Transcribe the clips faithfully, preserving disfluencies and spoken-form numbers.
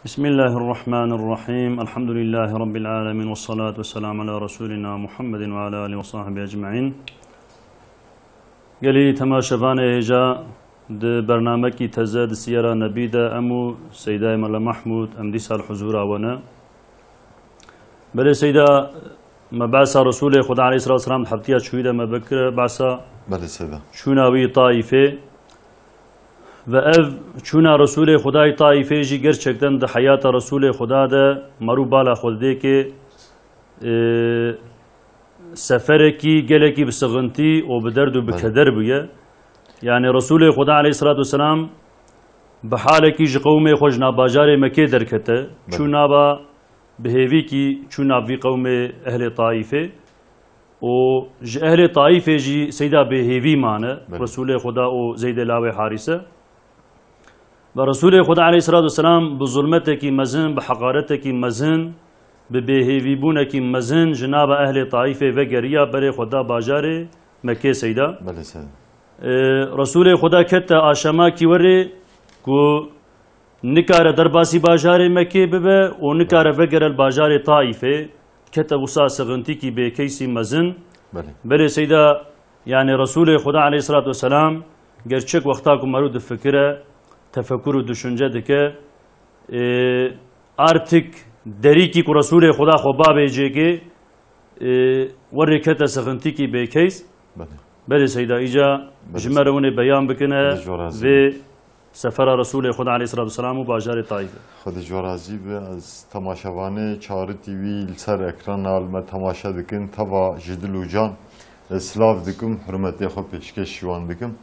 Bismillahirrahmanirrahim. Elhamdülillahi Rabbil alemin. Ve salatu ve selamu ala Resulina Muhammedin ve ala alihi ve sahbihi ecmain. Gelî temaşevanê hêja di bernamekî teze di Siyera Nebî de em û Seydayê Mela Mahmûd em dîsa li huzûra we ne. Belê Seyda, me behsa Resulê Xuda aleyhissalatu vesselam di heftiya çûyî de me bikire, behsa Belê Seyda. Çûna wî Taîfê. Ve ev çûna Resulê Xudayê Taîfê jî gerçekten di heyata Resulê Xuda de merû bala xwe didê ki, e, seferekî gelekî bi sixintî û bi derd û bi Belê. Keder bûye. Yani Resulê Xuda aleyhissalatu vesselam bi halekî ji qewmê xwe ji nav bajarê Mekê derkete. Belê. Çû nava bi hêvîkî çû nav vî qewmê ehlê Taîfê. û ji ehlê Taîfê jî Seyda bêhêvî mane, Belê. Resulê Xuda û Zeydê lawê Harîse. Ve Resulê Xuda aleyhissalatu vesselam bi zulmetekî mezin, bi heqaretekî mezin, bi bêhêvîbûnekî mezin ji nava ehlê Taîfê vegeriya berê xwe da bajarê Mekê Seyda. Belê Seyda. Ee, Resulê Xuda kete aşamakî werê ku nikare derbasî bajarê Mekê bibe û nikare vegere li bajarê Taîfê, kete wisa sixintîkî bêkeysî mezin. Belê. Belê Seyda, yani Resulê Xuda aleyhissalatu vesselam, gerçek wexta ku merû difikire, tefekur û düşünce dike, e, artık derîkî ku Resulê Xuda xwe babê cêkê, e, werê kete sixintîkî bêkeys. Belê. Belê Seyda, îca Belê. Ji me re hûnê beyan bikine Xwedê ji we razî vê be. Sefera Resulê Xuda aleyhissalatu vesselam û bajarê Taîfê. Xwedê ji we razî be, ez temaşevanê Çağrı T V li ser ekrana li me temaşe dikin, teva ji dil û can, e, silav dikim, hurmetê xwe pêşkêşî wan dikim.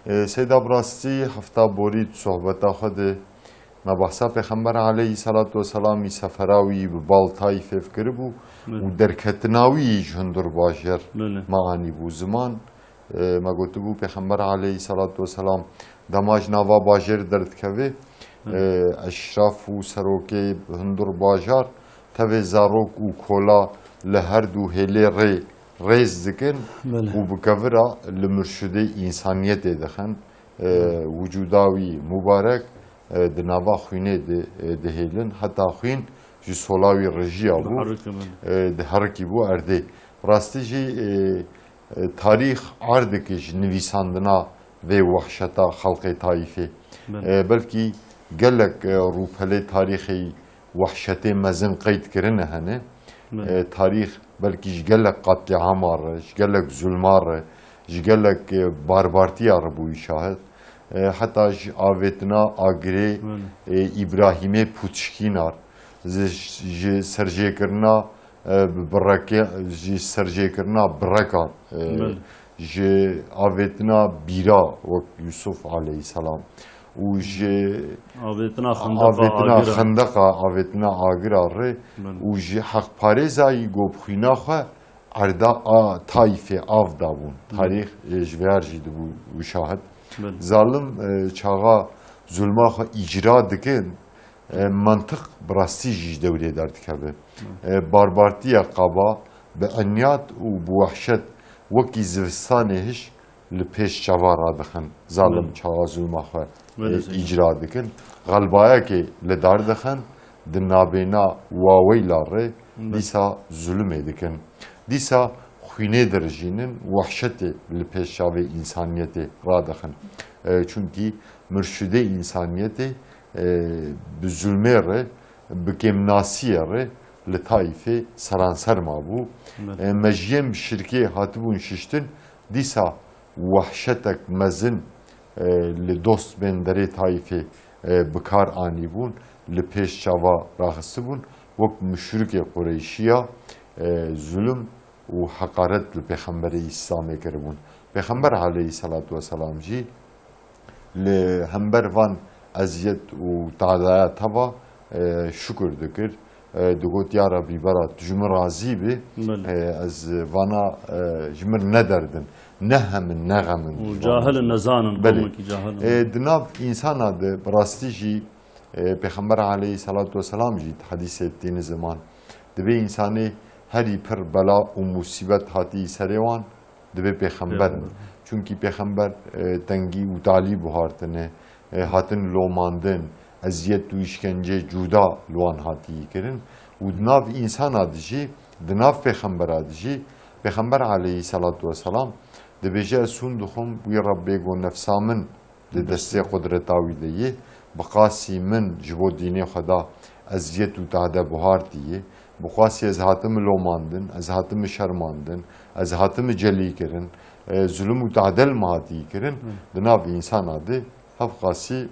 E, Seyda, bi rastî hefta borî di sohbeta xwe de me behsa Pêxember aleyhissalatu vesselamî sefera wî bi bal Taîfê kiribû Belê. Û derketina wî ji hundir bajêr Belê. Me anîbû ziman. E, me gotibû Pêxember aleyhissalatu vesselam dema ji nava bajêr derdikeve, Belê. E, eşraf û serokê hundir bajar tevê zarok û kola li her du hêlê rê rêz dikin Belê. Û bi kevira li murşidê însaniyetê dixin. E, Belê. Wicûda wî mubarek, e, di nava xwînê di, e, dihêlin, heta xwîn ji sola wî rijiya bû, Diherike, belê. E, diherikî bû erdê. Rastî jî, e, e, tarîx erdikî ji nivîsandina vê wehşeta xelqê Taîfê. Belê. E, belkî gelek, e, rûpelê tarîxê wehşetê mezin qeyd kirine hene. Belê. E, tarîx belkî ji gelek qetlîama re, ji gelek zulma re, ji gelek, e, barbartiya re bûyî şahid. E, heta ji avêtina agirê, Belê. E, Îbrahîmê Pûçkînar, ji, ji serjêkirina, e, bi bireke-, ji serjêkirina birekan, e, Belê. Ji avêtina bîra wek Yusuf aleyhisselam û ji Avêtina xendeqa avêtina agira. Xendeqa, avêtina agira rê Belê. Û ji heqparêzayî ku bi xwîna xwe erda a Taîfê av dabûn. Belê. Tarîx, e, ji vê her jî dibû şahid. Belê. Zalim, e, çaxa zulma xwe îcra dikin, E, mantiq bi rastî jî ji dewrê derdikeve. E, barbartiya qaba bi enyat û bi wehşet wekî zivistanê hiş li pêş çava radixin. Zalim Belê. Çawa zulma xwe, Belê e, Seyda. Îcra dikin. Xelbayekê li dar dixin, di nabêna waweyla rê Belê. Dîsa zulumê dikin. Dîsa xwînê dirijînin, wehşetê li pêş çavê însaniyetê radixin. E, çunkî murşidê însaniyetê e, bi zulmê re, bi kêmnasiyê re li Taîfê seranser mabû. Belê. E, mejiyên bi şirkê hatibûn şiştin, dîsa wehşetek mezin, e, li dostbên derê Taîfê, e, bi kar anîbûn, li pêş çava raxistibûn, wek muşrikê Qureyşiya, e, zulm û heqaret li Pêxemberê Îslamê kiribûn. Pêxember aleyhisselatu vesselam jî li hember van eziyet û tadaya teva, e, şukur dikir. E, digot, "Ya Rebî, bera tu ji min razî bî, Belê. E, ez vana, e, ji min nederdin, ne hemin, ne xemin Û ji vana." Cahil in, nezanin, Belê. Qewmekî cahil in. E, di nav însana de bi rastî jî, e, Pêxember aleyhisselatu vesselam jî di hedîsê tîni ziman, dibê însanê herî pir bela û musîbet hatî serê wan, dibê pêxember in. Pêxember. Çunkî pêxember, e, tengî û talî buhartine, e, hatin lomandin, eziyet û îşkencê cuda li wan hatiyî kirin û di nav însana de jî, di nav pêxembera de jî, pêxember aleyhî selatu weselam dibêje, ez hûn dixwim, wî Rebbê go nefsa min di destê qudreta wî de yê, bi qasî min ji bo dînê xwe da eziyet û tade buhartî yê, bi qasî ez hatimi lomandin, ez hatimi şermandin, ez hatimi celî kirin, e, zulum û tade li min hatî kirin, di nav însana de hev qasî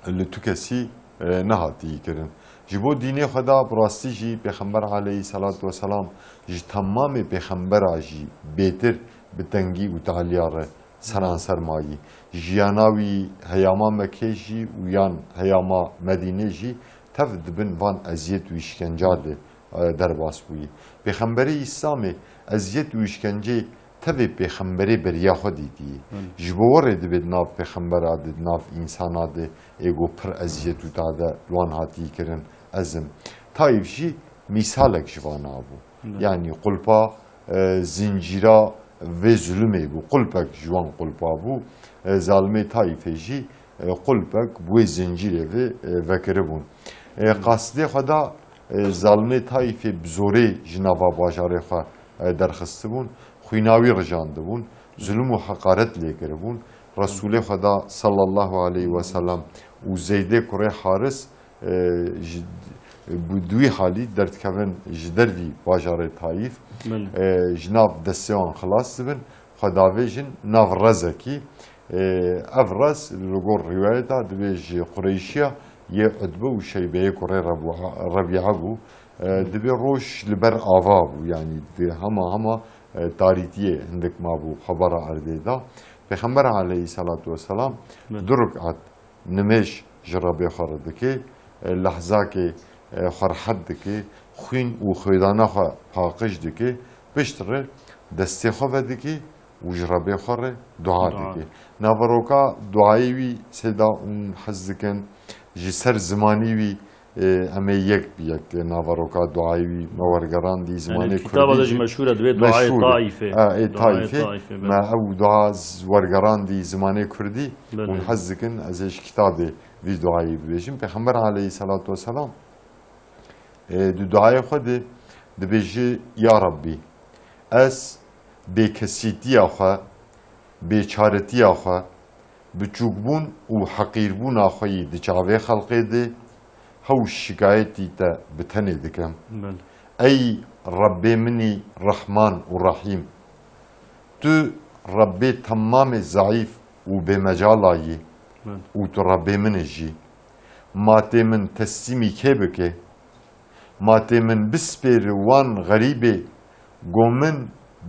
li tu kesî, e, nehatî kirin. Ji bo dînê xwe da bi rastî jî Pêxember aleyhî selatu weselam ji temamê pêxembera jî bêtir bi tengî û taliya re seranser mayî. Jiyana wî heyama Mekkê jî û yan heyama Medînê jî tev di bin van eziyet û îşkenca de, e, derbas bûyî. Pêxemberê Îslamê eziyet û îşkencê tevê pêxemberê beriya xwe dîtiyî. Belê. Ji bo werê dibê di nav pêxembera de, di nav însana de ê go pir eziyet û tade li wan hatî kirin, ez im. Taîf jî mîsalek ji vana bû. Belê. Yanî qulpa, e, zincîra vê zulumê bû. Qulpek ji wan qulpa bû. E, zalimê Taîfê jî, e, qulpek bi wê zincîrê ve, e, vekiribûn. E, qasdê xwe da, e, zalimê Taîfê bi zorê ji nava bajarê xwe, e, derxistibûn. Xwîna wî rijandibûn. Zulum û heqaret lê kiribûn. Resûlê xwe da sallallahu aleyhi ve sellem û Zeydê kurê Haris e, ji, bi duwî halî derdikevin ji dervî bajarê Taîf, Belê. e, ji nav destê wan xilas dibin, xwe davêjin nav rezekî. E, ev rez li gor rîwayeta dibê ji Qureyşiya yê Utbe û Şeybeyê kurê Rebu-, Rebîa bû. E, dibê roj li ber ava bû, yanî di hema hema, e, tarîtiyê hindik mabû xebera erdê da. Pêxember aleyhî selatu weselam Belê. du rik'at nimêj ji Rebê xwe re dike, e, lehzakê, e, xwe rehet dike, xwîn û xwêdana xwe paqij dike, pişt re destê xwe vedike û ji Rebê xwe re dua Dua. dike. Naveroka duayê wî sêda hûn hez dikin, ji ser zimanî wî, e, em ê yek bi yek naveroka duayê wî me wergerandî, Yanî zimanê kitaba de kurdî jî jî meşhûr e, dibê duayê meşhûr e. Taîfê. E, ê Duayê Taîfê. Taîfê, Me belê. ew dua z-, wergerandî zimanê kurdî, Belê. hûn hez dikin, ez ê ji kitabê vî duayê bibêjim. Pêxember aleyhî selatu weselam, e, di duayê xwe de dibêje, Ya Rabbî, ez bêkesîtiya xwe, bêçaretiya xwe, biçûkbûn û heqîrbûna xwe yî di çavê xelqê de hew şikayetî te bi tenê dikim. Belê. Ey Rebbê min î Rehman û Rehîm, tu Rebbê temamê zeîf û bêmecala yî Belê. û tu Rebbê min î jî. Matê min teslîmî kê bike? Matê min bispêri wan xerîbê, go min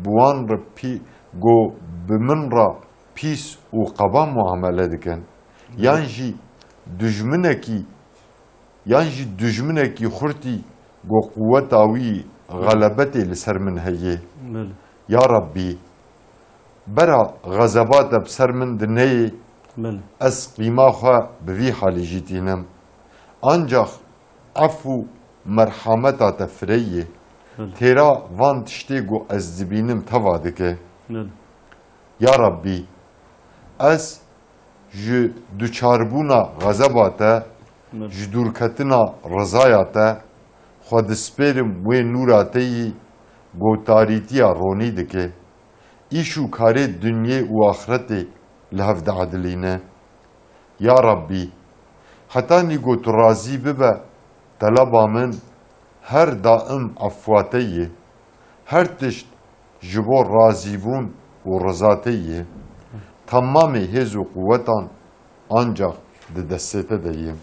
bi wan re pî-, go bi min re pîs û qeba muamele dikin. Yan jî dijminekî, yan jî dijminekî xurtî, go quweta wî xelebetê li ser min heye. Belê. Ya Rabbî, bera xezeba te bi ser min dineyê, Belê. ez qîma xwe bi vî halî jî tînim. Ancax efû merhameta te fireyê, Belê. têra van tiştê ku ez dibînim teva dike. Belê. Ya Rabbî, ez ji duçarbûna xezeba te, Belê. ji dûrketina rizaya te, xwe dispêrim wê nûra te yî ku tarîtiya ronî dike. Îş û karê dinyê û axretê li hev diedilîne. Ya Rabbî, hetanî ku tu razî bibe, teleba min her daim efwa te ye. Her tişt ji bo razîbûn û riza te ye. Temamê hêz û quwetan ancax di destê te de ye.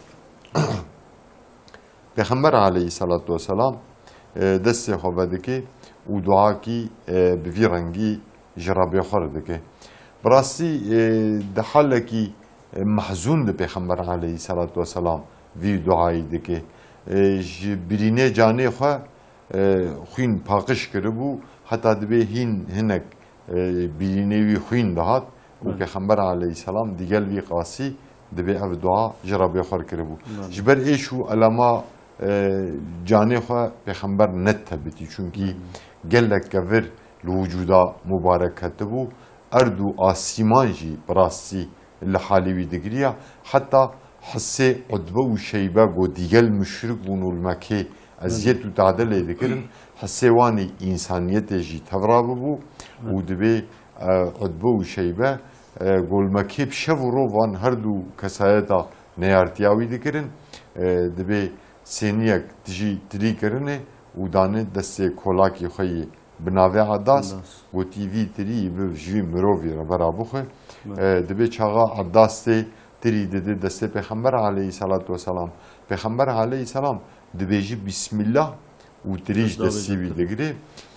Pêxember aleyhî selatu weselam, e, destê xwe vedike û duakî, e, bi vî rengî ji Rebê xwe re dike. Bi rastî, e, di halekî, e, mehzûn de Pêxember aleyhî selatu weselam vî duayî dike. E, ji birînê canê xwe, e, xwîn paqij kiribû, heta dibê hîn hinek, e, birînê wî xwîn dihat û Belê. Pêxember aleyhîselam digel vî qasî dibê ev dua ji Rebê xwe kiribû. Belê. Ji ber êş û elama, e, canê xwe Pêxember neditebitî, çunkî Belê. gelek kevir li wicûda mubarek ketibû. Erd û asîman jî bi rastî li halî wî digiriya. Heta Hisê Utbe û Şeybe ku digel muşrik bûn û li Mekkê eziyet û tade lê dikirin, hisê wan ê însaniyetê jî tevra bibû û dibê, e, Utbe û Şeybe, e, ku li Mekkê bi şev û roj van her du kesayeta neyartiya wî dikirin, e, dibê sêniyek tijî tirî kirinê û danê destê kolakê xwe yê bi navê Edas, Edas. Gotî, "Vî tirî bi jî mirovî re bera bixwe." Be. E, dibê çaxa Edas tê tirî didê destê Pêxember aleyhissalatu vesselam. Pêxember aleyhisselam dibêjî, "Bismillah," û tirî ji destî wî digirê.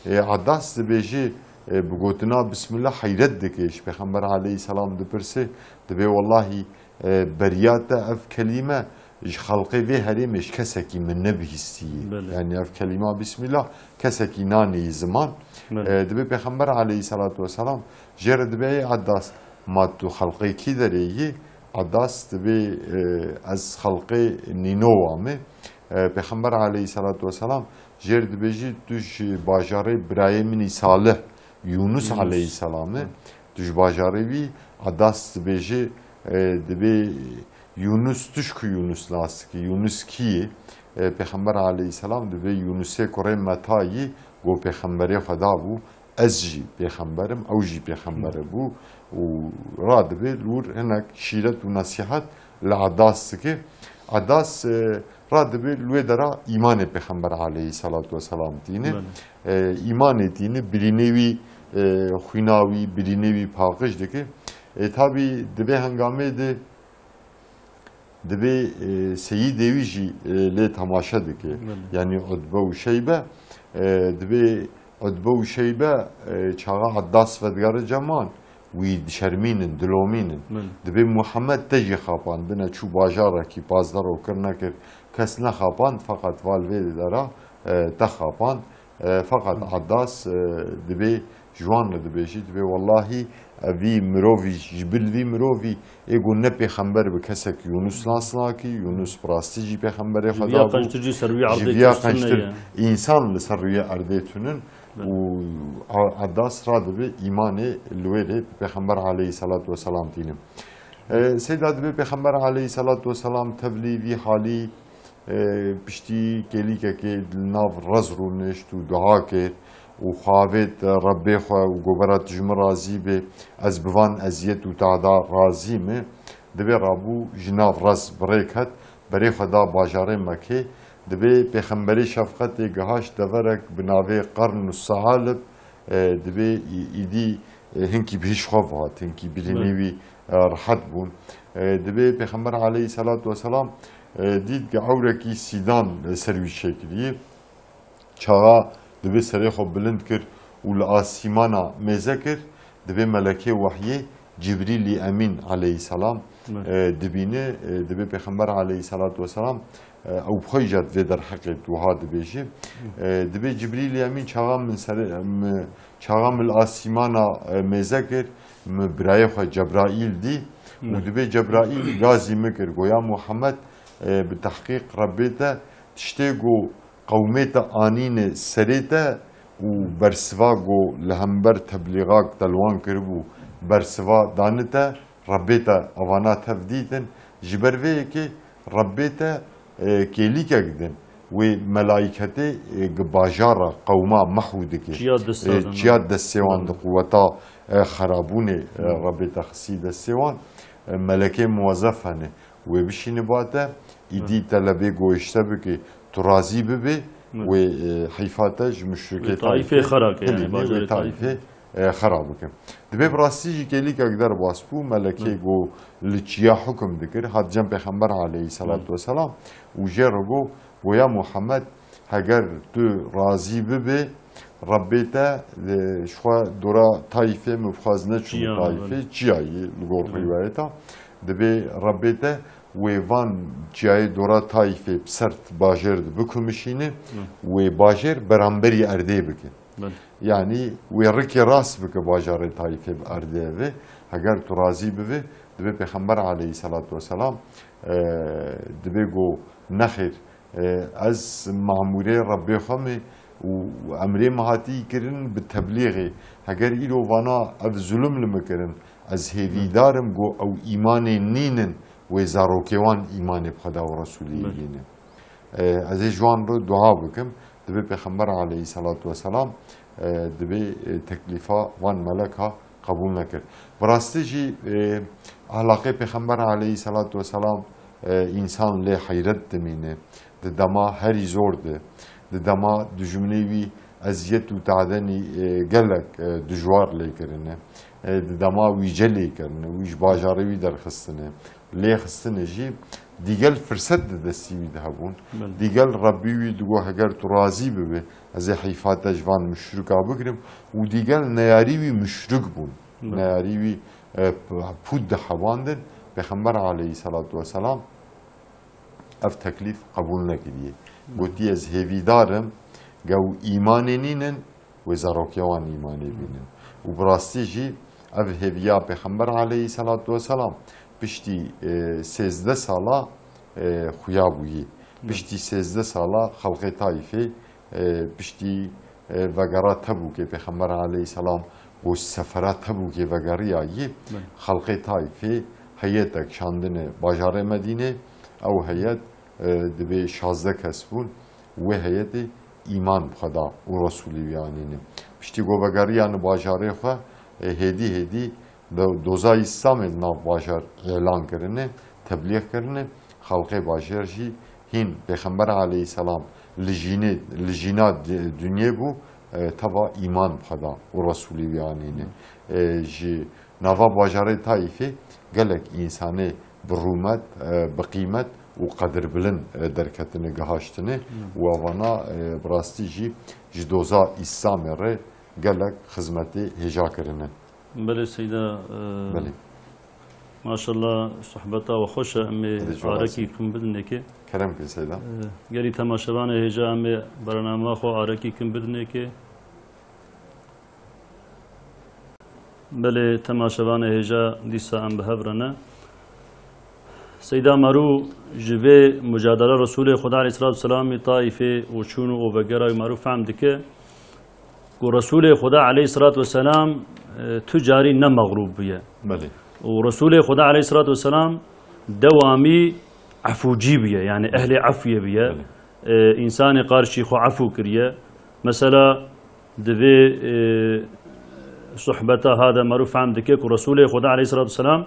E, Edas dibêjî, e, bi gotina Bismillah heyret dike. Ji Pêxember aleyhisselam dipirse, dibê, "Wellahî, e, beriya te ev kelîme ji xelqê vê herêmê ji kesekî min nebihîstiye." Belê. Yani ev kelîma Bismillah kesekî naneyî ziman. Belê. E, dibê Pêxember aleyhissalatu vesselam jê re dibê, "Ey Edas, ma tu xelqê kî derê yî?" Edas dibê, e, "Ez xelqê Nînowa me." E, Pêxember aleyhissalatu vesselam jê re dibêjî, "Tu ji bajarê birayê min î Salih, Yunus Yunus. Aleyhisselam e." Hı. Tu ji bajarê wî, Edas dibêje, e, dibê Yunus, tu ji ku Yunus nas dikî, Yunus kî ye? E, Pêxember aleyhisselam dibê Yunusê kurê Meta yî, ku pêxemberê Xweda bû, "Ez jî pêxember im, ew jî pêxember bû." Û radibê li wir hinek şîret û nesîhet li Edas dike. Edas, e, radibê li wê dera îmanê Pêxember aleyhisselatu vesselam tîne. Belê. E, îmanê tîne, birînê wî, e, xwîna wî, birînê wî paqij dike. E, tabî di vê hengamê de dibê, e, seyîdê wî jî, e, lê temaşe dike. Belê. Yanî Utbe û Şeybe, e, dibê Utbe û Şeybe, e, çaxa Edas vedigere ceman, wî dişermînin, dilomînin. Belê. Dibê Muhammed te jî xapandine, çû bajarekî pazdero kir nekir, kes nexapand, feqet val vê dera, e, te xapand. E, feqet Hı. Edas, e, dibê ji wan re dibêjî, dibê, "Wellahî, evî mirovî, ji bil vî mirovî, ê ku ne pêxember bi kesek Yunus nas nakî, Yunus bi rastî jî pêxemberê Xweda bû." Ji viya qençtir jî ser wî erdê Ji viya qençtir însan li ser wî erdê tunin Belê. Û A-, Edas radibê îmanê li wê rê bi Pêxember aleyhisselatu vesselam tîne. E, Seyda dibê Pêxember aleyhisselatu vesselam tevlî vî halî, e, piştî kêlîkekê li nav rez rûnişt û dua kir û xwe avêt Rebbê xwe û got, "Bera tu ji min razî bê, ez bi van eziyet û tada razî me." Dibê rabû ji nav rez bi rê ket, berê xwe da bajarê Mekê. Dibê Pêxemberê şefqetê gihaşt deverek bi navê Qern û Sealib, e, dibê î-, îdî, e, hinkî bi hîş xwe ve hat, hinkî birînê Belê. Wî, e, rehet bûn. E, dibê Pêxember aleyhisselatu vesselam, e, dît ku ewrekî sîdan, e, ser wî çêkiriye. Çaxa dibê serê xwe bilind kir û li asîmana mêze kir, dibê melekê wehyê Cibrîlî Emîn aleyhisselam, Belê. E, dibîne, e, dibê Pêxember aleyhisselatu vesselam, e, ew bi xwe jî di vê derheqê wiha dibêje. E, dibê Cibrîlî Emîn çaxa min serê, mi, çaxa min li asîmana, e, mêze kir, mi birayê xwe Cebraîl dî û Belê. Dibê Cebraîl gazî min kir, got, "Ya Muhammed, e, bi tehqîq Rebbê te tiştê ku qewmê te anîne serê te û bersiva ku li hember teblîxak te li wan kiribû, bersiva dane te, Rebbê te evana tev dîtin." Ji ber vê yekê Rebbê te, e, kêlîkek din, wê melaîketê, e, gi bajara qewma mehw dike. Çiya destê E, wan çiya destê wan di quweta, e, xerabûnê, e, Rebbê te xisî destê wan, e, melekê muwezef hene. Wê bişîne ba te, îdî Hı. telebê goşte bike, tu razî bibê, Hı. wê, e, heyfa te ji muşrikê Wê taîfê Taîfê xera ke, yani, hilîne, wê bajarê Taîfê, Taîfê. e, xera bike. Dibê bi rastî jî kêlîkek derbas bû, melekê Hı. go li çiya hukum dikir, hat cem Pêxember aleyhisselatu Hı. vesselam û jê re go, go ya Muhammed, heger tu razî bibê, Rebbê te, e, ji xwe dora Taîfê min bixwaz neçûm Çiya, Taîfê, belê. Çiyayê li gor Belê. Rîwayeta. Dibê Rebbê te wê van çiyayê dora Taîfê bi ser bajêr de bikumişîne, Hı. wê bajêr beramberî erdê bike. Belê. Yanî wê rikê rast bike bajarê Taîfê bi erdê ve. Heger tu razî bivê, dibê Pêxember aleyhisselatu vesselam, e, dibê go nexêr, e, ez mamûrê Rebbê xwe me û emrê min hatî kirin bi teblîxê. Heger îro vana ev zulm li min kirin, ez hêvîdar im go ew îmanê nînin wê zarokê wan îmanê bi Xweda û Resûlê Belê. bîne. E, ez ê ji wan re dua bikim, divê Pêxember aleyhisselatu vesselam, e, divê, e, teklîfa van meleka qebûl nekir. Bi rastî jî, e, ahlaqê Pêxember aleyhisselatu vesselam, e, însan lê heyret dimîne. Di dema herî zor de, di dema dijminê wî eziyet û tadenî, e, gelek, e, dijwar lê kirine. E, di dema wî ce lê kirine, wî ji bajarê wî derxistine, lê xistine jî, dîgel firset di destî wî de hebûn. Belê. Dîgel Rebbî wî digot, heger tu razî bibî, ez ê heyfa te ji van muşrika bigirim û dîgel neyarî wî muşrik bûn. Belê. Neyarî wî, e, p-, pût dihebandin. Pêxember aleyhisselatu vesselam ev teklîf qebûl nekiriye. Gotiye, ez hêvîdar im, gew îmanê nînin, wê zarokê wan îmanê bînin. Û bi rastî jî ev hêviya Pêxember aleyhisselatu vesselam piştî, e, sêzdeh sala, e, xuya bûyî. Piştî sêzdeh sala xelqê Taîfê, e, piştî, e, vegera Tebûkê Pêxember aleyhisselam ku sefera Tebûkê vegeriyayî, Belê. xelqê Taîfê heyetek şandine bajarê Medînê. Ew heyet, e, dibê şazdeh kes bûn. Wê heyetê îman bi Xweda û Resûlê wî anîne. Piştî ku vegeriyane bajarê xwe, e, hêdî hêdî do-, doza Îslamê di nav bajar îlan kirine, teblîx kirine. Xelqê bajar jî hîn Pêxember aleyhisselam li jînê, li jîna di-, dinyê bû, e, teva îman bi Xweda û Resûlê wî anîne. E, ji nava bajarê Taîfê gelek însanê bi rûmet, e, bi qîmet û qedirbilind, e, derketine, gihaştine û avana, e, bi rastî jî ji doza Îslamê re gelek xizmetê hêja kirine. Belê Seyda, e, Belê. maşallah, sohbeta we xweş e, em ê Hadi jû arekî razî. kin bidinekê. Kerem ki Seyda. E, gelî temaşevanê hêja em ê bernama xwe arekî kin bidinekê. Belê temaşevanê hêja dîsa em bi hev re ne. Seyda Merû ji vê mucadele Resûlê Xweda aleyhisselatu vesselamê Taîfê û çûn û vegera wî Merû fehm dike. Ku Resûlê Xweda aleyhisselatu vesselam, e, tu carî ne mexlûb bûye. Belê. Û Resûlê Xweda aleyhisselatu vesselam dewamî efûcî bûye, yani ehlê efûyê bûye. Belê. E, însanê qarşî xwe efû kiriye. Mesela di vê, e, sohbeta ha de merû fehm dike ku Resûlê Xweda aleyhisselatu vesselam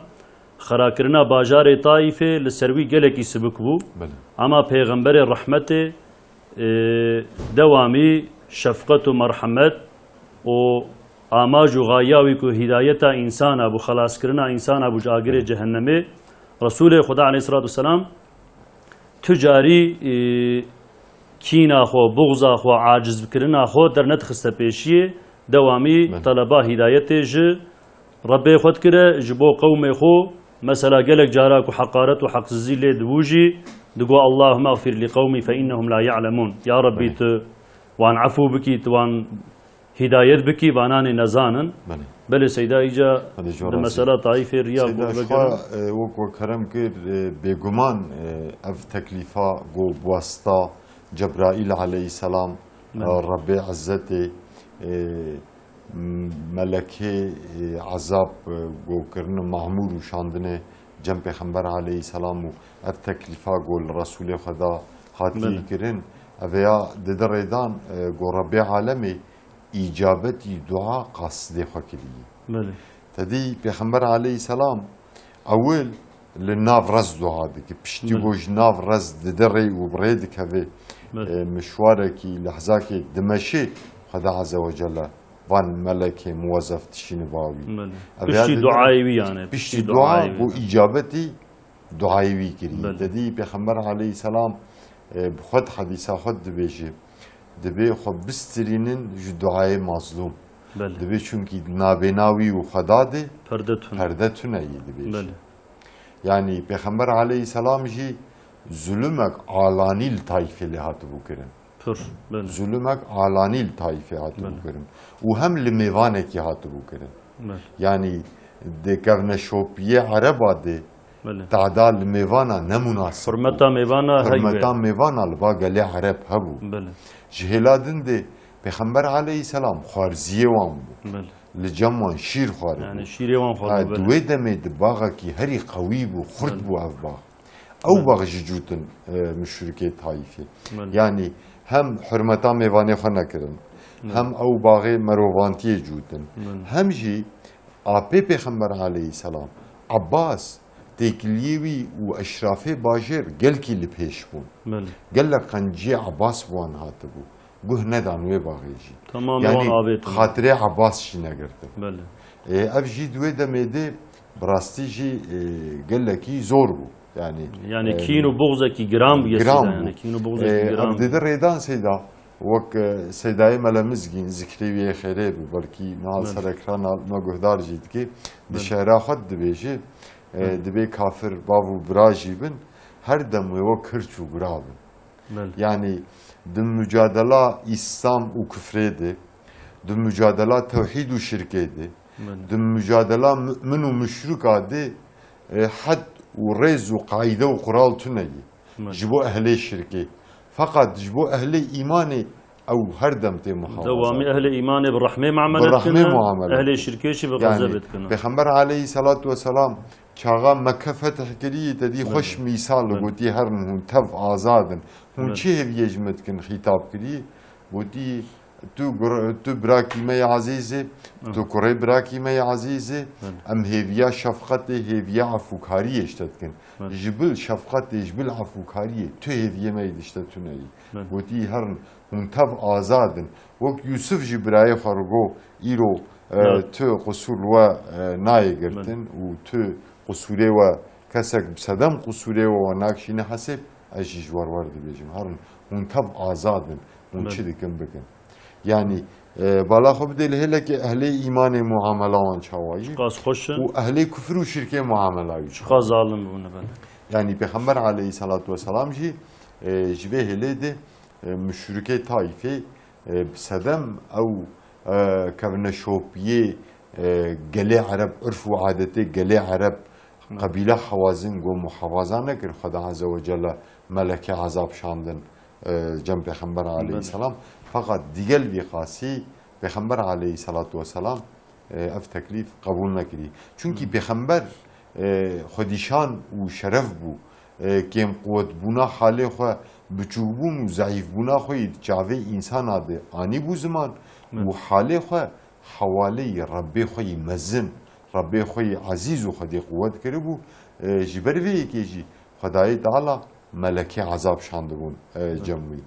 xerakirina bajarê Taîfê li ser wî gelekî sibik bû. Belê. Ama Pêxemberê rehmetê, e, dewamî şefqet û merhemet û amac û xaya wî ku hîdayeta însana bû, xelaskirina însana bû ji agirê cehennemê, Resûlê Xweda aleyhisselatu vesselam tu carî, e, kîna xwe, buxza xwe, acizkirina xwe dernedixiste pêşiyê, dewamî Belê. teleba hîdayetê ji Rebbê xwe dikire, ji bo qewmê xwe, mesela gelek cara ku heqaret û heqsizî lê dibû jî, digot, "Allahümme gfir li qewmî fe innehum la ya'lemun." Ya Rebbî, Belê. tu wan efû bikî, tu wan hîdayet bikî, vananê nezanin. Belê. Belê Seyda, îca Hadi jû di razî. mesela Taîfê riya Seyda, bû ji vegerin. xwe, e, wek we kerem kir, e, bêguman, e, ev teklîfa ku bi wasita Cebraîl aleyhisselam, Belê. e, Rebbê Ezzetê, e, m-, melekê, e, ezab, e, ku kirine mamûr û şandine cem Pêxember aleyhisselam û ev teklîfa ku li Resûlê Xweda hatiye Belê. kirin, ev ya dide rêdan, e, ku Rebbê alemê îcabetî dua qasidê xwe kiriye. Belê. Tedî Pêxember aleyhisselam ewil li nav rez dua dike. Piştî Belê. ku ji nav rez dide rê û bi rê dikeve, Belê. e, mişwarekî, lehzakê dimeşê, Xweda Azze ve Celle van melekê muwezef dişîne bawî. Belê. Ev ya Piştî dide duayê wî yani, piştî piştî dua duayê wî. ku îcabetî duayê wî kirî. Belê. Tedî Pêxember aleyhisselam, e, bi xwe di hedîsa xwe dibêje, Divê xwe bistirînin ji duayê mazlûm. Belê. Divê çunkî nabêna wî û Xweda de Perde tune. perde tune yî dibêje. Belê. Yanî Pêxember aleyhisselam jî zulumek alanî li Taîfê lê hatibû kirin. Pir, belê. Zulumek alanî li Taîfê hatibû Belê. kirin. Û hem li mêvanekî hatibû kirin. Belê. Yanî di kevneşopiyê Ereba de Belê. Tada li mêvana ne munasib bû. Hurmeta mêvana hey Hurmeta be. mêvana li ba gelê Ereb hebû. Belê. Ji hêla din de Pêxember aleyhisselam xwarziyê wan bû. Belê. Li cem wan şîr xwaribû. Yani şîrê wan xwaribû, belê. Di wê demê di baxekî herî qewî bû, xurt bû ev bax. Ew bax jî cûtin, e, muşrikê Taîfê. Belê. Yani hem hurmeta mêvanê xwe nekirin, hem ew baxê merovantiyê cûtin, hem jî apê Pêxember aleyhisselam, Abbas, têkiliyê wî û eşrafê bajêr gelkî li pêş bûn. Belê. Gelek qenciyê Abbas bi wan hatibû. Guh nedan wê baxê jî. Tamamê wan avêtin. Xatirê Abbas jî negirtin. Belê. E, ev jî di wê demê de bi rastî jî, e, gelekî zor bû. Yani, Yani e, kîn û buxzekî giran bû, giran bû. Yani kîn û buxzekî E, giran ev bû. Didi rêdan Seyda, wek, e, Seydayê Mele Mizgîn, zikrê wî yê xêrê bi, belkî niha Belê. Serekrana me guhdar jî dike, di Belê. Şehra xwe dibêje, e, Belê. Dibê kafir bav û bira jî bin, her dem wê wek hirç û bira bin. Belê. Yani di mucadela Îslam û kufrê de, di mucadela tewhîd û şirkê de, Belê. Di mucadela mu'min û muşrika de, e, hed û rêz û qaîde û qural tune ye. Belê. Ji bo ehlê şirkê. Feqat ji bo ehlê îmanê ew her dem tê muhafaza. Dewamî ehlê îmanê bi rehmê muamele Bi rehmê dikine, muamele ehlê dikine. Şirkê jî bi Yani, xezebê dikine. Pêxember aleyhissalatu vesselam çaxa Mekke fetih kirî, te dî Belê. Xweş mîsal Belê. Gotî, herin hûn tev azad in. Hûn Belê. Çi hêviyê ji min dikin xîtab kirî? Gotî, tu gur-, tu birakî me yê ezîz î, Hı. Tu kurê birakî me yê ezîz î, Belê. Em hêviya şefqetê, hêviya efûkariyê ji te dikin. Belê. Ji bil şefqetê, ji bil efûkariyê, tu hêviyê me yê dişte tune yî. Belê. Gotî, herin, hûn tev azad in. Wek Yûsif jî birayê xwe re got, îro, e, Ya. tu qisûr li we, e, nayê girtin Belê. Û tu qisûrê we, kesek bi sedem qisûrê we, we nakişîne hesêb, ez jî ji we re wer dibêjim. Herin, hûn tev azad in, hûn Belê. Çi dikin bikin. Yani, e, bala xwe bidê li hêlekê ehlê îmanê muamela wan çawa yî. Çiqas xweş e. Û ehlê kufr û şirkê muamela wî çawa. Çiqas zalim bûne, belê. Yani, Pêxember aleyhissalatu vesselam jî, e, ji vê hêlê de, e, muşrikê Taîfê, e, bi sedem ew, e, kevneşopiyê, e, gelê Ereb, urf û adetê gelê Ereb, Hı. qebîle Hewazin got muhafaza nekir, Xweda Azze ve Celle melekê ezab şandin, e, cem Pêxember Belê. Aleyhisselam. Feqat digel vî qasî Pêxember Aleyhisselatu Vesselam, e, ev teklîf qebûl nekirî. Çunkî Hı. Pêxember, e, xwedîşan û şeref bû. E, kêmquwetbûna halê xwe, biçûkbûn û zeîfbûna xwe yî di çavê însana de anîbû ziman Hı. û halê xwe hewaleyî Rebbê xwe yî mezin, Rebbê xwe yî ezîz û xwedî quwet kiribû. E, ji ber vê yekê jî Xwedayê Teala melekê ezab şandibûn, e, Hı. cem wî.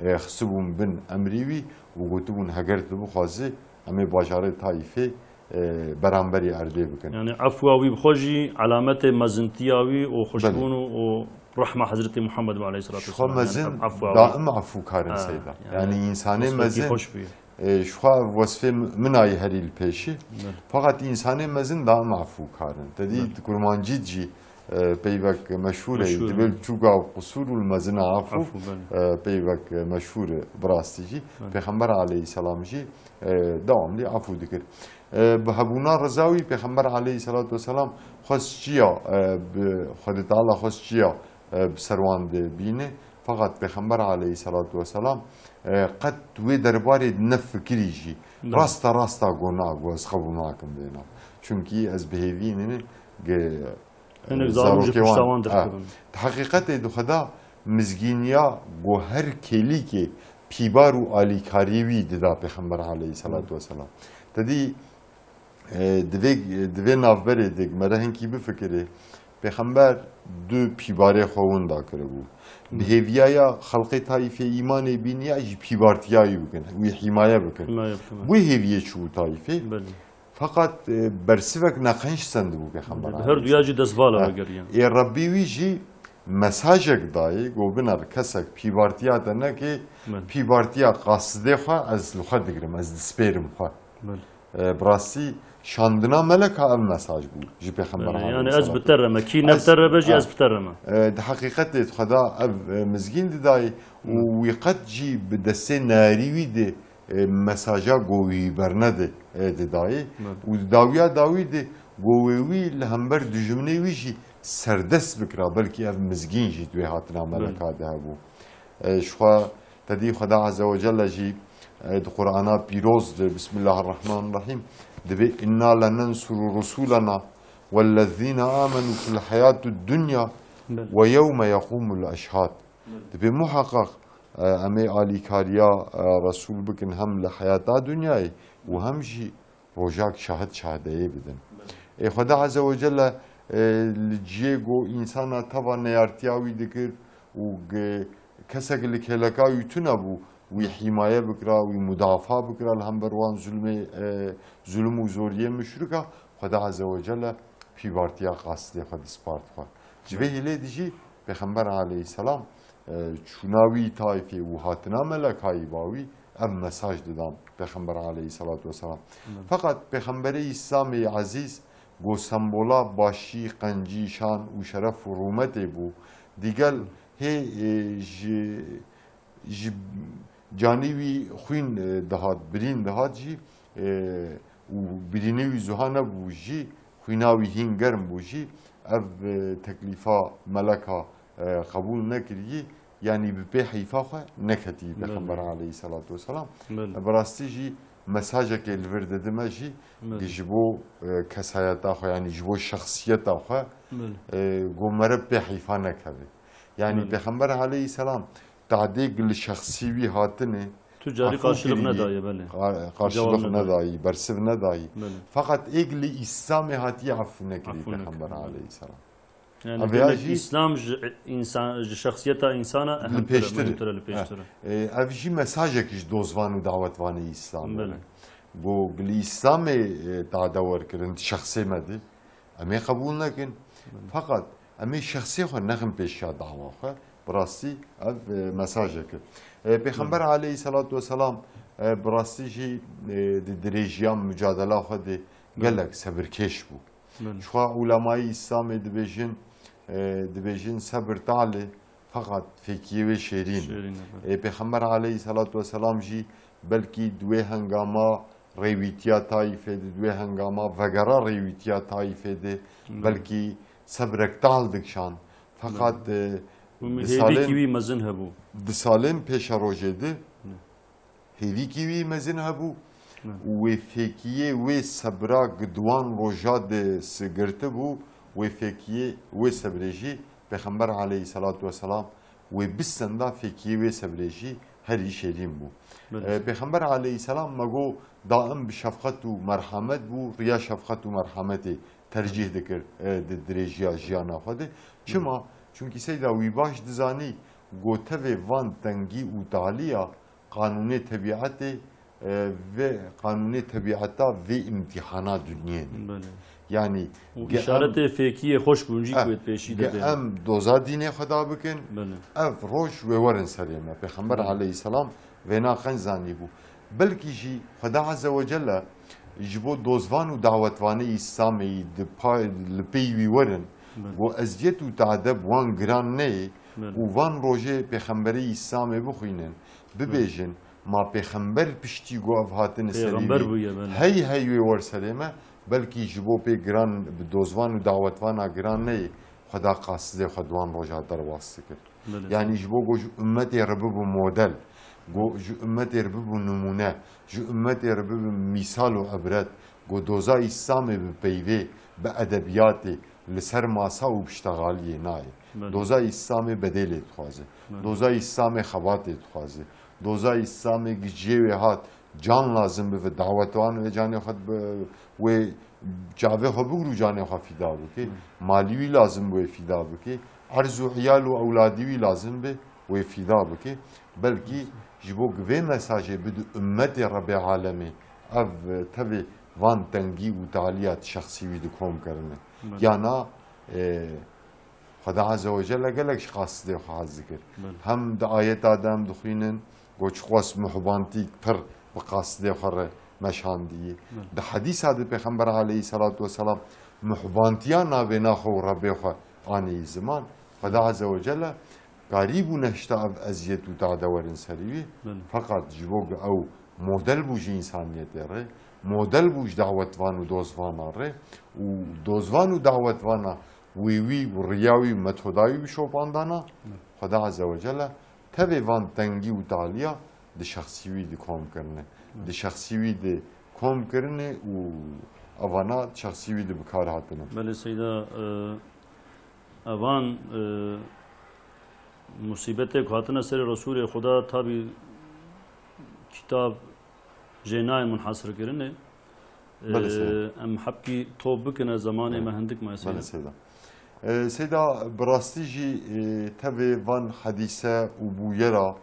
E, xistibûn bin emrî wî û gotibûn, heger tu bixwazî, em ê bajarê Taîfê, e, beramberî erdê bikin. Yani efwa wî bi xwe jî alametê mezintiya wî û xweşbûn Belê. û, û rehma Hezretî Muhammed aleyhisselatu Ji xwe vesselam. Yani mezin, efwa wî. daim efûkar in Ha, Seyda. yani Yani însanê wesfekî mezin, xweş bûye. e, ji xwe ev wesfê mi-, min a yî herî li pêşî. Belê. Feqet însanê mezin daim efûkar in. Te dî Belê. di kurmancî de jî, e, peyvek meşhûr e, Meşhûr, dibê evet. li çûka qusûr û li mezina efû, Efû, belê. e, peyvek meşhûr e, bi rastî jî. Belê. Pêxember aleyhisselam jî, e, dewamlî efû dikir. E, bi hebûna riza wî Pêxember aleyhisselatu vesselam xwest çiya, e, bi Xwedê Teala xwest çiya, e, bi ser wan de bîne. Feqet Pêxember aleyhisselatu vesselam, e, qet wê derbarê nefikirî jî. Belê. Rasta rasta got na, got ez qebûl nakim vêna. Çunkî ez bi hêvî nînim, ge-, Hinek zalim ji zarokê pişta wan, wan ha. dikevin. Di heqîqetê di xwe da mizgîniya ku her kêlîkê pîbar û alîkariyê wî dida Pêxember aleyhisselatu Hı. vesselam. Te dî, e, di vê, di vê navberê de me re hinkî bifikirê, Pêxember du pîbarê xwe winda kiribû. Bi Hı. hêviya ya xelqê Taîfê îmanê bîniya jî pîbartiya wî bikin, wî hîmaye bikin. Hîmaye bikin. Wê hêviyê çû Taîfê. Belê. Feqet, e, bersivek neqenc sendibû Pêxember Bi her duya jî destvala Ha. vegeriyan. Ê Rebbî wî jî mesajek dayê, got biner kesek pîbartiya te neke, Belê. pîbartiya qasidê xwe ez li xwe digirim, ez dispêrim xwe. Belê. E, bi rastî şandina meleka ev mesaj bû ji Pêxember Belê, yani ez aleyhisselatu bitereme, kî Ez- nebiterebe jî Ha. ez bitereme. E, di heqîqetê xwe da ev, e, mizgîn didayê û Hı. wî qet jî bi destê neyarî wî de e, mesaja go wî bernede, e, didayê. Belê. Û di dawiya dawî de go wê wî li hember dijminê wî jî serdest bikira, belkî ev mizgîn jî di wê hatina Belê. meleka de hebû. E, ji xwe te dî Xweda Azze ve Celle jî, e, di Qur'ana pîroz de, Bismillahirrahmanirrahîm, Dibê inna lenansuru rusulena wellezîne amenu fil hayatid dunya Belê. Ve yewme yequmul eşhad. Dibê muhaqqaq, e, em ê alîkariya, e, Resûl bikin hem li heyata dinyayê û hem jî rojak şahid şahideyê bidin. Ê Xweda Azze ve Celle, e, li cihê ku însana teva neyartiya wî dikir û ge-, kesek li kêleka wî tune bû, wî hîmaye bikira, wî mudafaa bikira li hember wan zulmê, e, zulm û zoriyê muşrika, Xweda Azze ve Celle pîbartiya qasdê xwe dispart xwe. Ji vê hêlê dijî Pêxember aleyhisselam, e, çûna wî taifê û hatina melekayî ba wî ev mesaj didan Pêxember aleyhisselatu vesselam. Hı. Feqet Pêxemberê Îslamê ezîz go sembola başî, qencî, şan û şeref û rûmetê bû. Digel hê, e, ji, ji canî wî xwîn, e, dihat, birîn dihat jî, e, û birînê wî zuha nebû jî, xwîna wî hîn germ bû jî, ev, e, teklîfa meleka, e, qebûl nekiriyî, yanî bi pê heyfa xwe neketiyî Belê. Pêxember aleyhisselatu vesselam. Belê. E, bi rastî jî mesajekê li vir didime jî, Belê. Di ji bo, e, kesayeta xwe, yanî ji bo şexsiyeta xwe, Belê. E, go meriv pê heyfa nekeve. Yanî Belê. Pêxember aleyhisselam tadê li şexsî wî hatine Tu carî efû karşılık kirî, nedaye, belê. Kar-, karşılık Cevap nedaye. Nedayî, bersiv nedayî. Belê. Feqet êk li Îslamê hatiye efû nekirî Efû Pêxember nekirî, belê. Aleyhisselam. Yani Ev demek ya jî Îslam ji, insan, ji şexsiyeta insana Li ehemtir e, pêştir e. Muhimtir e, li pêştir e. He. E, ev jî mesajek ji dozvan û dawetvanê Îslamê Belê. Go li Îslamê, e, tade werkirin, şexsê me di. Em ê qebûl nekin. Belê. Feqet em ê şexsê xwe nexin pêşiya dawa xwe. Bi rastî ev, e, mesajek e. E, Pêxember Hı. aleyhisselatu vesselam, e, bi rastî jî, e, di dirêjiya mücadela xwe de Hı. gelek sebirkêş bû. Belê. Çixa ulemayî Îslamê dibêjin, e, dibêjin sebir talê, feqet fêkiyê wê şêrîn e. Şêrîn e, belê. E, Pêxember aleyhisselatu vesselam jî belkî di wê hengama rêwîtiya Taîfê de, di wê hengama vegera rêwîtiya Taîfê de, Hı. belkî sebrek tal dikşan. Feqet, Hı. e, Hûn di hêvîkî salên, wî mezin hebû. Di salên pêşerojê de Hı. hêvîkî wî mezin hebû Hı. û wê fêkiyê wê sebra gi di wan roja de si girtibû, wê fêkiyê wê sebrê jî Pêxember aleyhisselatu vesselam wê bisenda fêkiyê wê sebrê jî herî şêrîn bû. Belê. E, Pêxember aleyhisselam me got daim bi şefqet û merhamet bû, riya şefqet û merhametê tercîh dikir, e, di dirêjiya jiyana xwe de. Çima? Belê. Çunkî seyda wî baş dizanî got tevê van tengî û taliya qanûnê tebîetê, e, vê qanûnê tebîeta vê îmtîhana dinyê ne. Belê. Yanî Û ge em, îşaretê fêkiyê xweş bûn jî eh, ku wê pêşî ge de bê. Em doza dînê xwe da bikin, Belê. Ev roj wê werin serê me. Pêxember Belê. Aleyhisselam vêna qenc zanîbû. Belkî jî Xweda Azze ve Celle ji bo dozvan û dawetvanê Îslamê yî di pa-, li pey wî werin, Belê. Go eziyet û tade bi wan giran neyê Belê. Û van rojê Pêxemberê Îslamê bixwînin, bibêjin, Ma pêxember piştî ku ev hatine serî Pêxember wî, bûye, belê. Hey hey wê wer serê me, belkî ji bo pê giran, bi dozvan û dawetvana giran neyê, Xweda qasdê xwe di wan roja derbas dikir. Belê. Yanî ji bo ku ji ummetê re bibû model, ku ji ummetê re bibû nimûne, ji ummetê re bibû mîsal û ibret, ku doza Îslamê bi peyvê, bi edebiyatê, li ser masa û piştegaliyê nayê. Belê. Doza Îslamê bedêlê dixwaze. Belê. Doza Îslamê xebatê dixwaze. Doza Îslamê giciyê wê hat, can lazim bibe, dawetvan wê canê xwe bi-, wê çavê xwe bigir û canê xwe fîda bike. Belê. Malî wî lazim bi wê fîda bike. Erz û iyal û ewladî wî lazim be wê fîda bike. Belkî ji bo ku vê mesajê bide ummetê Rebê Alemê, ev tevê van tengî û taliya di şexsî wî di kom kirine. Belê. Yana, e, Xweda Azze ve Celle gelek ji qasdê xwe hez dikir. Belê. Hem di ayeta de em dixwînin, ku çiqas muhbantî pir bi qasdê xwe re meşandiyî. Belê. Di hedîsa de Pêxember aleyhisselatu vesselam muhbantiya navê naxwe û Rebê xwe anî ziman. Xweda Azze ve Celle karîbû nehişta ev eziyet û tade werin serî wî. Belê. Feqet ji bo ku ew model bû ji însaniyetê re, model bû ji dawetvan û dozvana re û dozvan û dawetvana wî wî û riya wî û metoda wî bi şopandana, Belê. Xweda Azze ve Celle tevê van tengî û taliya di şexsî wî di kom kirine. Belê. Di şexsî wî di kom kirinê û evana şexsî wî de bi kar hatine. Belê Seyda, e, evan, e, musîbetê ku hatine serê Resûlê Xuda tabî kitab jê nayên munhasir kirinê. Belê Seyda. E, em hebkî top bikine, zemanê Belê. me hindik maye Belê Seyda. Seyda. E, Seyda, bi rastî jî, e, tevê van hedîse û bûyera,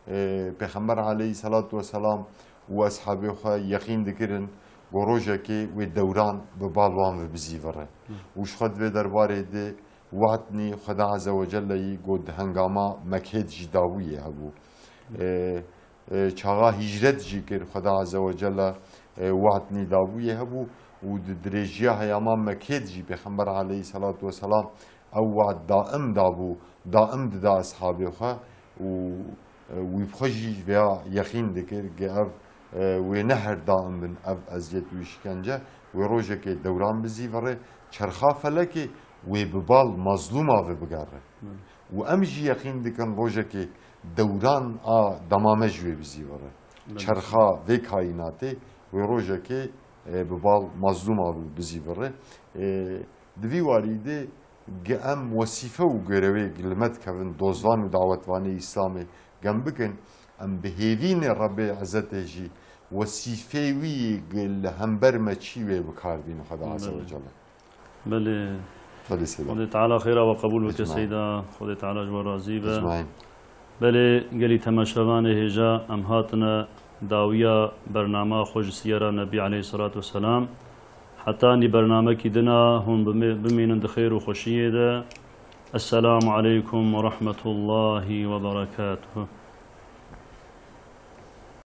e, Pêxember aleyhisselatu vesselam û eshabê xwe yeqîn dikirin ku rojekê wê dewran bi bal wan ve bizîvire. Hı. Û ji xwe di vê derbarê de we'd nî Xweda Azze ve Celle yî ku di hengama Mekkê de jî dabûyê hebû. E, e, çaxa hîcret jî kir, Xweda Azze ve Celle, e, we'd nî dabûyê hebû û di dirêjiya heyama Mekkê de jî Pêxember aleyhisselatu vesselam ew we'd daim dabû, daim dida eshabê xwe û, e, wî bi xwe jî vêya yeqîn dikir ku ev, e, wê ne her daim bin ev eziyet û îşkence, wê rojekê dewran bizîvire, çerxa felekê wê bi bal mazlûma ve bigere. Hı. Û em jî yeqîn dikin rojekê dewran a dema me ji wê bizîvire. Belê. Çerxa vê kaînatê wê rojekê, e, bi bal mazlûma ve bizîvire. E, di vî warî de gi em wesîfe û görevê gi li me dikevin dozvan û dawetvanê Îslamê gem bikin, em bi hêvînê Rebbê Ezzetê jî wesîfê wî gi li hember me çî wê bi kar bîn Xweda Azze ve Belê. Celle. Belê. Belê Seyda. Xwedê Teala xêra we qebûl bike Ecmaîn. Seyda. Xwedê Teala ji we razî be. Ecmaîn. Belê gelî temaşevanê hêja em hatine dawiya bernama xwe ji siyera Nebî aleyhisselatu vesselam. Heta nî bernamekî dina hûn bimê-, bimînin di xêr û xweşiyê de. Esselamu aleykum ve rahmetullahi ve berekatuhu.